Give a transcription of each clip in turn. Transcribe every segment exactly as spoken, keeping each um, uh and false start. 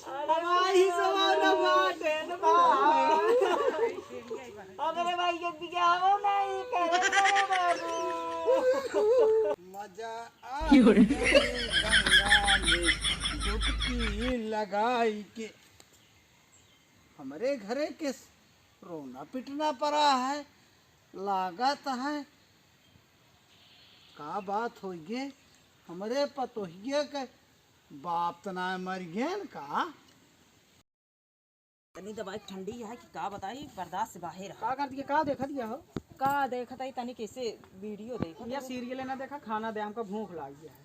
हमारी सवाल बाटे न भाई। हमरे भाई के बियाहो नहीं करे रे बाबू। मजा आ गंगा में डुबकी लगाई के। हमरे घरे के रोना पिटना पड़ा है, लागत है। का बात होइगे? हमरे पतोहिए के बाप त ना मर गए न का? तनी दवाई ठंडी है कि का बताई, बर्दाश्त से बाहर है। का कर दिया, का देखत गया हो? का देखत है, तनी कैसे वीडियो देखत ये है। सीरियल ना देखा, खाना दे, हमका भूख लाग गया है।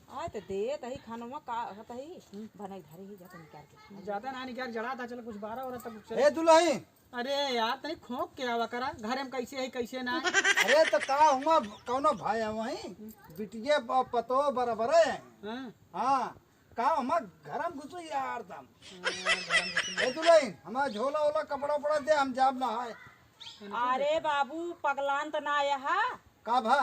आय तो दे तही खानवा का होत ही, हम्म। बनाई धरे ही, जा तनी निकाल के। ज्यादा ना निकाल, जड़ा था, चल कुछ बारह और तक चल। ए दुल्हन, अरे यार, तनी खोंक के आवा करा, घर में कैसे है, कैसे ना है। अरे तो का हुआ, कौनो भाई है वहीं? बिटिया प-, पतो बराबर है। हाँ। हाँ, का हुआ, घर में घुसो यार तुम। हाँ, घर में घुसो। ए दुल्हन, हमारा झोला ओला कपड़ा उपड़ा दे, हम जाब नहाए। अरे बाबू, पगलान तो ना आया हा? का भा?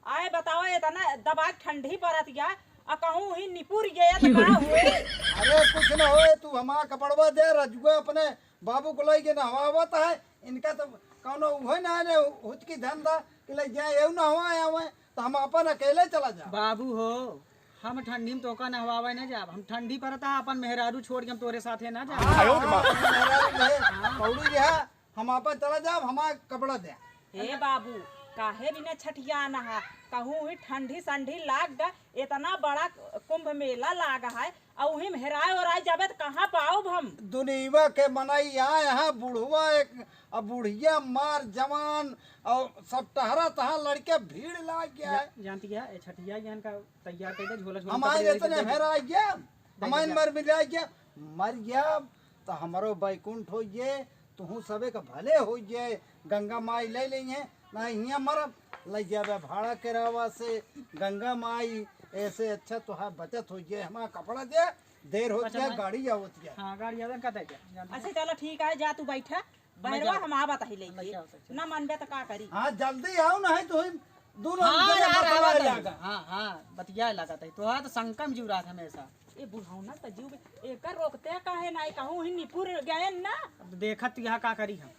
आए बताओ, इतना दबा के ठंडी पड़त या, आ कहूँ ही निपुर गया तो का होई? अरे कुछ न होए, तू हमारा कपड़वा दे, रजुआ अपने बाबू को लई के नहवावत है, इनका तो कौनो उहे ना ने हुचकी धंधा कि ले जाए, एऊ नहवाए आवे, तो हम अपन अकेले चला जा। बाबू हो, हम ठंडी में तोका नहवावे न जाब, हम ठंडी पड़ता अपन मेहरारू छोड़ के हम तोरे साथे ना जाब। हाँ, हाँ, मेहरारू रहे, पौड़ी रहा, हम आपन चला जाब, हमार कपड़ा दे। ए बाबू, काहे बिना छठिया नहा? कहूँ ही ठंडी संडी लाग गा, इतना बड़ा कुंभ मेला लाग है, और वहीं में हेराए ओराए जाबे त कहाँ पाउब हम? दुनिया के मनई यहाँ, यहाँ बुढ़वा एक, अब बुढ़िया मार जवान, और सब टहरा तहाँ लड़के भीड़ लाग गया है। जा-, जानती क्या, ए छठिया ज्ञान का तैयार कर दे, झोला, झोला हमारे कपड़े इतने दे दे। हेरा गया, देख हमारे जा। मर मिला गया, मर गया, तो हमरो बैकुंठ होइए, तुहूँ सबे का भले होइए। गंगा माई ले लेइहे, ना हियाँ मरब, ले जाबे भाड़ा किरावा से। गंगा माई, ऐसे अच्छा तोहार बचत होइए। हमारा कपड़ा दे, देर होत बचत गया, है। गाड़ी आवत गया। हाँ, गाड़ी आवत का दे गया। अच्छा, चलो ठीक है, जा तू बैठा, मैं बहरवा जा-, हम आवत ही लेके। मैं क्या होता है? ना मनबे तो का करी? हाँ, जल्दी आओ, नहीं तो हम दोनों हाँ, जने यार, बतला आवत है। जाएगा। हाँ, हाँ, बतिया लागत है। तोहार तो संकम जीव रहा हमेशा। ए बुढ़ौना त जीव बे-, एकर रोकते काहे नाई, कहूँ ही निपुर गए ना। अब देखत यहाँ का करी हम।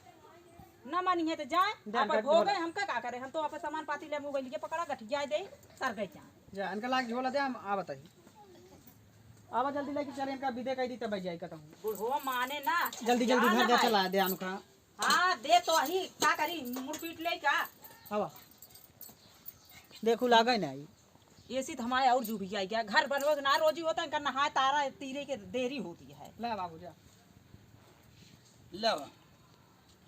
ना मानिए तो जाए, दे, आपन दे, हो बोला। गए, हमका का करे, हम तो आपन सामान पाती ले मोबाइल के पकड़ा, गठिया दे, सर गए जाए। जा, इनका लाग झोला दे, हम आवत ही। आवा जल्दी लेके चले, इनका विदे कह दी तब जाए कहता हूँ। बुढ़वा माने ना, जल्दी, जल्दी जा घर ना दे, भाई। चला दे इनका। हाँ, दे तो ही, का करी, मुड़ पीट ले का? आवा। देखू, लागे नहीं। ऐसी तो हमारे और जू भी आई गया। घर बनवे के ना रोजी होता, इनका नहाए तारा तीरे के देरी होती है। ले बाबू, जा। ले बा।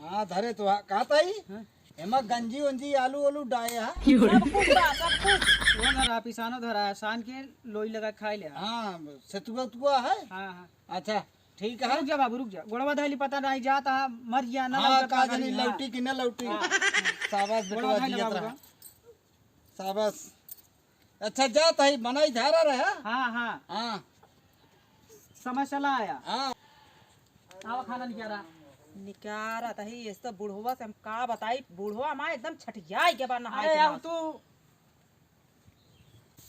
हाँ, धरे तो हा-, का ताई? हाँ? एमा गंजी उंजी, आलू ओलू डाए हा? सब कुछ बा, सब कुछ। वो धरा, पिसानो धरा है, सान के लोई लगा खाए ले। हाँ, सतुआ उतुआ है? हाँ, हाँ। अच्छा, ठीक है। रुक जा बाबू, रुक जा। गोड़वा धैली पता नहीं जाता, मर गया ना, हाँ, लौटा का का जानी करी, हाँ। लौटी कि ना लौटी। हाँ। शाबाश गोड़वा बेटवा, धैली जियत बाबू रहा। का। शाबाश। अच्छा, जा तही, बनाई धारा रहे, हाँ? हाँ, हाँ। हाँ। समझ चला आया। हाँ। आवा खाना निकारा। निकारा तही, ये सब बुढ़वा से हम का बताई, बुढ़वा हमारे एकदम छठियाई के बा नहाए अरे, के अब बाद। तू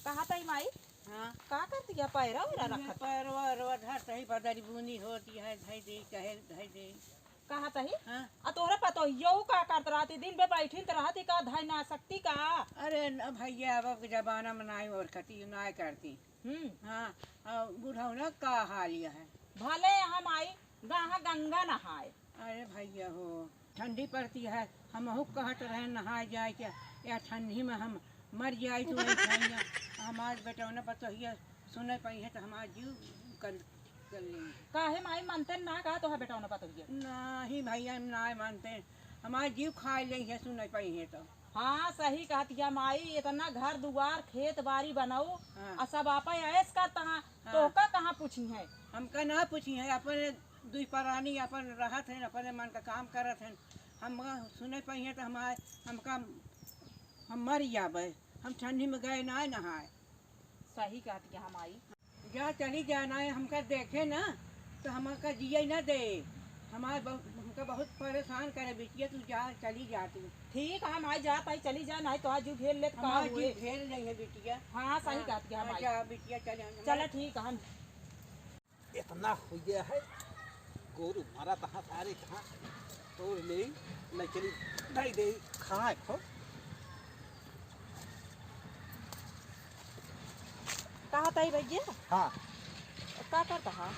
कहा तही माई? हाँ। का करती है, पैरा वैरा ये रखत? पैरवा वैरवा धर तही, बदरी बूनी होती है, धई दे, कहे धई दे। कहा तही? हाँ। आ तोहरे पतोहियो का करत रहती, दिन पे बैठी त रहती का, धई ना सकती का? अरे न भैया, अब के जमाना में नाई और खती, नाई करती। हम्म। हाँ, और बुढ़ौना का हाल यह है? भले हम आई, गाहा गंगा नहाए। अरे भैया हो, ठंडी पड़ती है, हमहू कहत रहे नहाए जाए के, या ठंडी में हम मर जाई तो वही भैया, हमार बेटौना पतोहिया सुने पइहे तो हमार जीव कर, कर लेंगे। काहे माई मानते ना का तोहार बेटौना पतोहिया? नहीं भैया, ना मानते, हमार जीव खा लेंगे सुने पइहे तो। हाँ, सही कहत हिया माई, इतना घर दुआर, खेत बारी बनाऊ, हाँ। आ सब आपे ऐश करता है, हाँ। तोहका कहाँ पूछी है? हमका ना पूछी है, अपने दुई परानी अपन रहत हैं, अपने मन का काम करत हैं। हम सुने पइहे तो हमार, हमका, हम मर जाबे, हम ठंडी में गए ना नहाए। सही कहत हिया माई। जा, चली जा, ना हमका देखे ना, तो हमका जिए ना दे। हमार बहु-, हमका बहुत परेशान करे बिटिया, तू जा, चली जा तू। ठीक है, हम आई जात आई, चली जा, नहीं तो आज जू घेर लेत का हमार हुए। जू घेर नहीं है बिटिया। हाँ, सही हाँ, कहत हिया हाँ, माई। जा बिटिया, चल, हम चला ठीक है, हम इतना हो गया है, गोरू मारा तहाँ सारे कहाँ तोड़ ले, ले चली, दे दे, खाए खो। कहा ताई भैया? हाँ। का करता हा?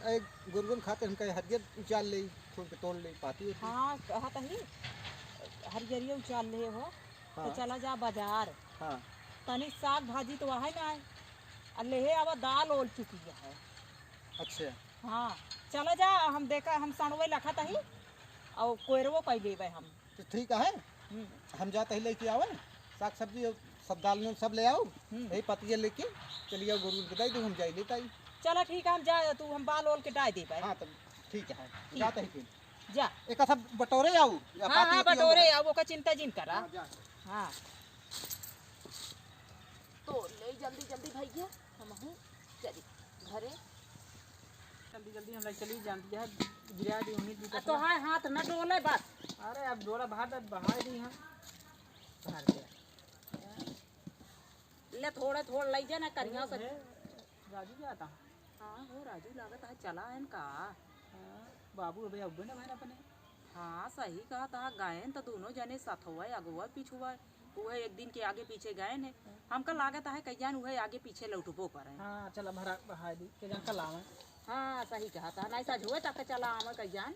ए, गुनगुन खातिर हमका हरियर उचाल ले, थोड़ के तोड़ ले, पाती होती। हाँ, कहा ताई, हरियरिया उचाल ले हो, हाँ। तो चला जा बाजार। हाँ। तनी साग भाजी तो वहाँ ना है, और ले आवा दाल ओल चुकी है। अच्छा। हाँ, चला जा, हम देखा, हम सणवे लखत ही, और कोयरवो कई लेबे हम। तो ठीक है, हम्म। हम जात ही लेके आवे, साग सब्जी और सब दाल नून सब ले आओ, हम्म। यही पतिया लेके चलिए आओ, गोरू के दे दो, हम जाई लेता ही। चला ठीक है, हम जा, तू हम बाल ओल के डाय देबे। हाँ, तब ठीक है, ठीक। जात ही फिर। जा। एक आधा बटोरे आओ, या हाँ, पाती हाँ, होती बटोरे आओ। आओ, ओका चिंता जिन करा। हाँ, जा। हाँ। तो ले जल्दी जल्दी भैया, हमहू चली घरे। जल्दी जल्दी हम लोग चली, जानती है, गिरा दी उम्मीद भी आ, तो हाय हाथ न डोले बस। अरे अब डोला भात अब बहा दी हम। भर दे। ले थोड़े थोड़ लई जा ना करिया से। हे, राजू जाता। हाँ हो राजू, लागत है चला है का। हाँ, बाबू अबे अब्बे ना भाई अपने। हाँ, सही कहत हा, गएन त दुनो जने सथवा, अगवा पिछुआ, उहे एक दिन के आगे पीछे गएन है। हमका लागत है, कहियान उहे आगे पीछे लौटबो करे। हाँ, चला भरा, बहाई दी, के जान कल आवे। हाँ, सही कहत हा, नहीं सजोए तक चला आवे कहियान।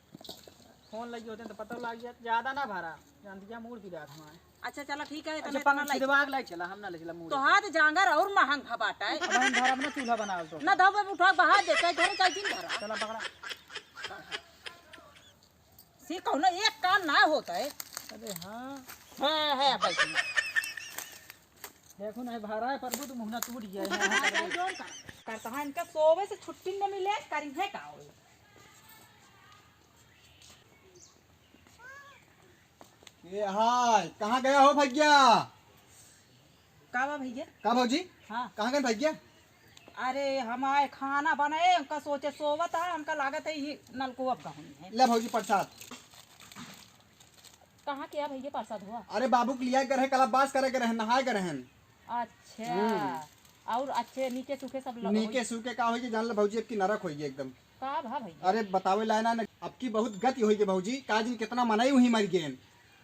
फोन लगी होते तो पता लग जात, ज्यादा ना भरा, जानती क्या मूड पिरात हमारे। अच्छा, चला ठीक है, अच्छा, इतना, इतना पकड़, लाई। सिधवा के लाई चला, हम ना ले चला मूड। तो हाथ जांगर और महंग भा बाटा है। अब हम भरा अपना चूल्हा बनावल तो। ना धोबे उठा बहा दे, चाहे घरे चाहे दिन भरा। चला पकड़ा। सी कौनो एक काम ना होता है। अरे हाँ। हाँ, है बैठी। देखो ना, भारा है प्रभु, तो मुहना टूट गया है। हाँ, हाँ, जोर कर। करता है, इनका सोवे से छुट्टी न मिले, करी है का होई? ये हाय, कहाँ गया हो भैया? का बा भैया? का भौजी? हाँ। कहाँ गए भैया? अरे, हम आए खाना बनाए, हमका सोचे सोवत है, हमका लागत है ये नलको अब गहुन है। ले भौजी प्रसाद। कहाँ के है भैया प्रसाद हुआ? अरे बाबू के लिया के रहे, कला बास करे के रहे, नहाए के रहन। अच्छा। हम्म। और अच्छे नीके सूखे सब ल-, नीके होई। सूखे का होई कि जान ले भौजी, अब की नरक होई एकदम। का भा भैया? अरे बतावे लाए ना, अब की बहुत गति होई के भौजी, का जिन कितना मनई वही मर गए।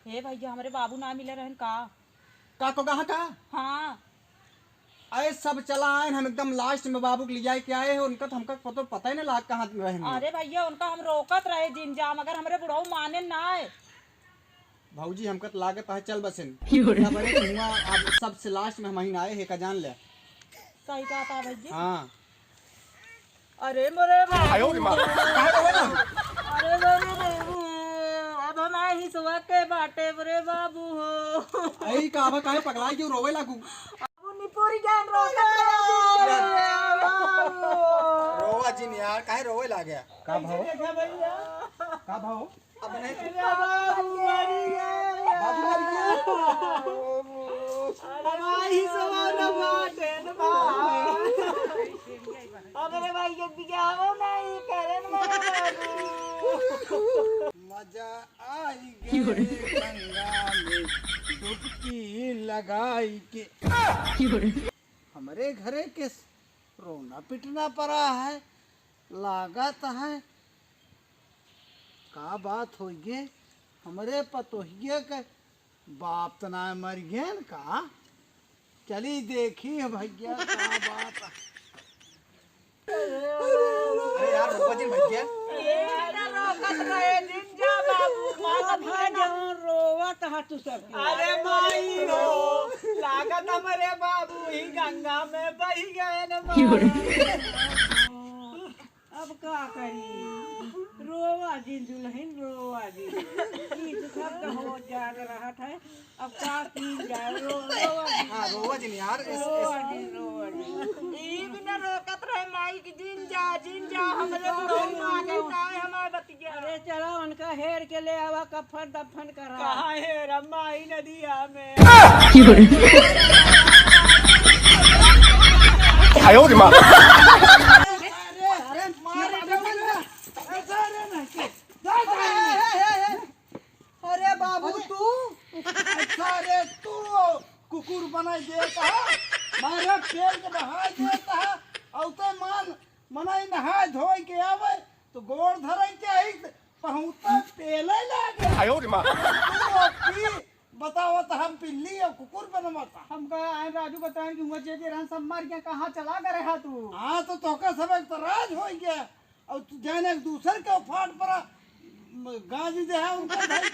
हे भैया, हमरे बाबू ना मिले रहन का? का को कहा का? हाँ। अरे सब चला आए, हम एकदम last में बाबू के ले जाए के आए हैं, उनका तो हमका पतो पता ही नहीं लाग कहाँ रहे हैं। अरे भैया, उनका हम रोकत रहे जिन जा, मगर हमरे बुढ़ऊ माने ना है। भौजी, हमका तो लागत है चल बसिन। क्यों रे? सबरे के हुआ, अब सबसे last में हम ही आए हैं, का जान ले। सही कहा था भैया। हाँ। अरे मोरे बाबू। आयो रे माँ, काहे रोवे ना? अरे मोरे बाबू, अब हमारे हिसवा के बाटे मोरे बाबू हो। आई का, अब काहे पगलाई क्यों रोवे लागू? बाबू निपोरी जान रो। अरे बाबू। रोवा जिन यार, काहे रोवे लागे? का भाव? का भाव? अब नहीं। बाबू मर गया। बाबू मर गया। हमारी सवाल बाटे ना। हमरे भाई के बियाह नहीं करन बाबू। मजा आई गए गंगा में डुबकी लगाई के। हमरे घरे के रोना पिटना पड़ा है, लागत है। का बात होइगे? हमरे पतोहिया के बाप त ना मर गए न का? चली देखी है भैया, का बात है। अरे यार, रोको जी भैया। ए, ना रोकत रहे, जिन जा बाबू, मार भाई जौन रोवत हा तू सब। अरे माई हो, लागत हमरे बाबू ही गंगा में बही गए न माई। अब का करी? रोवा जिन दुल्हन, रोवा जिन। ई दुख अब तो हो जात रहत है। अब का कीन जाए? रो-, रोवा जिन। हाँ, रोवा जिन यार, इस, इस रोवा जिन, रोवा जिन। ई भी न रोकत रहे माई की, जिन जा, जिन जा, हमरे बुढ़ऊ माँ के उठाए हमार बतिया। अरे चला उनका हेर के ले आवा, कफन दफन करा। कहाँ हेर अम्मा, ई नदिया में। आयो रे माँ। अरे बाबू तू, सारे तू कुकुर बनाई देता है, मारे पेल के बहाई देता है, औते मान मनई नहाय धोय के आवे तो गोड़ धरे के आई, पहुँचते तेले लागे। आयो रे माँ। तू अब पी, बतावत हम पिल्ली और कुकुर बनवता। हमका आए राजू बताएं कि हुआ जे जे रहन सब मर गया, कहाँ चला गए रहा तू? हाँ, तो तोहका सब एक तो राज हो गया और तू जाने एक दूसर के फाट परा गाजी दे है उनका भाई।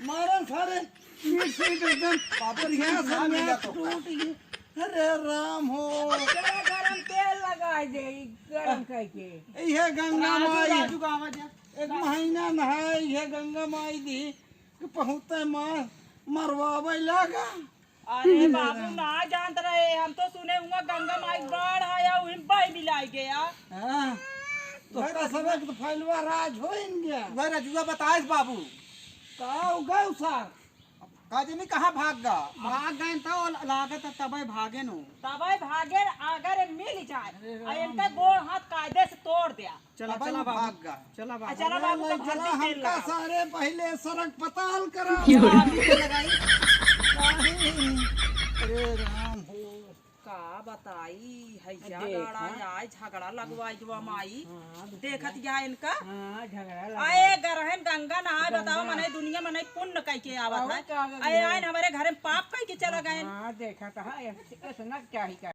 मारन सारे पीट पीट एकदम बाबू बढ़िया से ना मिला मैच तो। टूट गई। अरे राम हो। चला गरम तेल लगा दे, गरम करके। यह गंगा राजू, माई। राजू का आवाज है। एक महीना नहाए, यह गंगा माई दी कि पहुँचते माँ मरवावे लागा। अरे बाबू, ना जानत रहे, हम तो सुने हुआ गंगा माई बाढ़ आया, वहीं बह मिलाई गया। हाँ, तो का सब एक तो फैलवा राज हो इन गया। वह रजुआ बताइस बाबू। का हो गए सार? का जनी कहाँ भाग गा? भाग गए तो लागत है तबे भागे नो। तबे भागे अगर मिल जाए, अरे आ इनका गोड़ हाथ कायदे से तोड़ दिया। चला, तबे चला वो बाबू। भाग गा। चला आ बाबू। चला बाबू, ले तो चला, भर दे तेल हमका लगा। सारे पहले सड़क पताल करा। क्यों? अभी तेल लगाई। अरे राम हो। का बताई, हैया देखा। गाड़ा आए झगड़ा लगवाई जुआ माई। हाँ, देखत या इनका। हाँ, झगड़ा लगवाई। आए गरहन गंगा नहाए, गंगा। बताओ, मने दुनिया मने पुण्य कह के आवत और है। का गंगा? आए आइन हमारे घर में पाप कह के चला गए। हाँ, देखा तो है, ऐस-, ऐसना क्या ही का।